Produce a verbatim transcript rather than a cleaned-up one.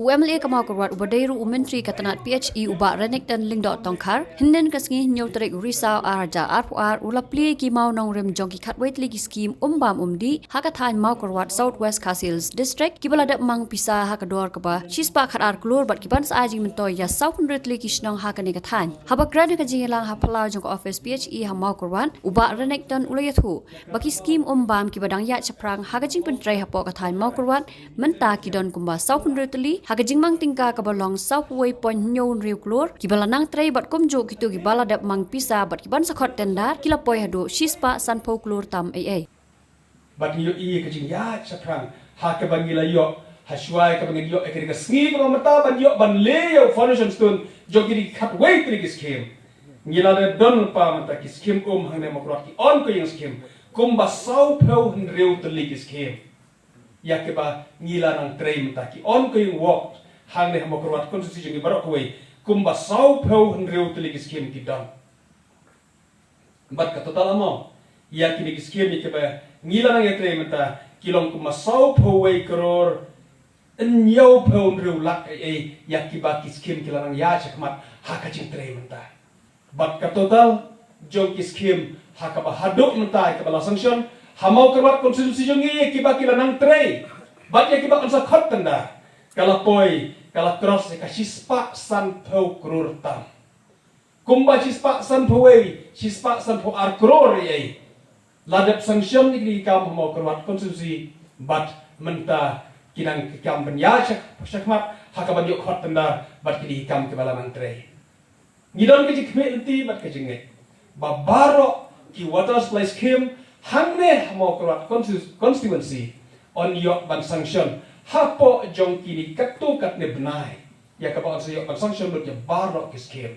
U MLA ka Mawkyrwat uba dei ruh u Myntri ka tnat PHE u Bah Renikton Lyngdoh Tongkhar, hynnin ka sngi hynñiew tarik u Risaw ar hajar arphew ar, u la plie ïa ki mawnongrim jong ki khatwei tylli ki skhim um bam um dih ha ka thaiñ Mawkyrwat, South West Khasi Hills District, kiba la dep mang pisa ha ka dor kaba shispah khatar klur bad kiban sa ai jingmyntoi ïa sawphew hynriew tylli ki shnong ha kane ka thaiñ. Haba kren ha ka jingïalang ha phyllaw jong ka office PHE ha Mawkyrwat, u Bah Renikton u la ïathuh ba ki skhim um bam kiba dang ïaid shaphrang ha ka jingpyntrei hapoh ka thaiñ Mawkyrwat mynta ki don kumba sawphew hynriew tylli ha ka jingmang tyngka kaba long sawphew wei point hynñiew hynriew klur kiba la nang trei, bad kumjuh kito kiba la dep mang pisa bad kiban sa khot tender ki la poi haduh shispah sanphew klur tam eiei. Bad ngi ïohi ïa ka jingïaid shaphrang ha kaba ngi la ïoh ha shuwa ïa kaba ngi ïoh ïa kane ka sngi kaba mynta ban ïoh ban leh ïa u foundation stone jong kine ki khatwei tylli ki skhim. Ngi la dep don pa mynta ki skhim um hangne Mawkyrwat, ki ongoing skhim kumba sawphew hynriew tylli ki skhim ïa kiba ngi la nang trei mynta, ki ongoing work hangne ha Mawkyrwat constituency jong ngi baroh kawei, kumba sawphew hynriew tylli ki skhim ki don. Bad ka total amount ïa kine ki skhim ïa kiba ngi la nang ïatrei mynta ki long kumba sawphew wei klur hynñiewphew hynriew lak eiei ïa kiba ki skhim ki la nang ïaid shakhmat ha ka jingtrei mynta. Bad ka total jong ki skhim ha kaba haduh mynta ïa kiba la sanction ha Mawkyrwat constituency jong ngi ïa kiba ki la nang trei bad ïa kiba kan sa khot tender, ka la poi, ka la cross ïa ka shispah sanphew klur tam. Kumba shispah sanphew wei, shispah sanphew ar klur eiei la dep sanction ïa kine ki kam ha Mawkyrwat constituency, bad mynta ki nang ki kam ban ïaid shak-, shakhmat ha kaban ïoh khot tender bad kine ki kam kiba la nang trei. Ngi don ka jingkhmih lynti bad ka jingngeit ba baroh ki water supply scheme hangne ha Mawkyrwat constitu-, constituency yn ïoh ban sanction hapoh jong kine katto katne bnai, ïa kaba yn sa ïoh ban sanction lut ïa baroh ki skhim.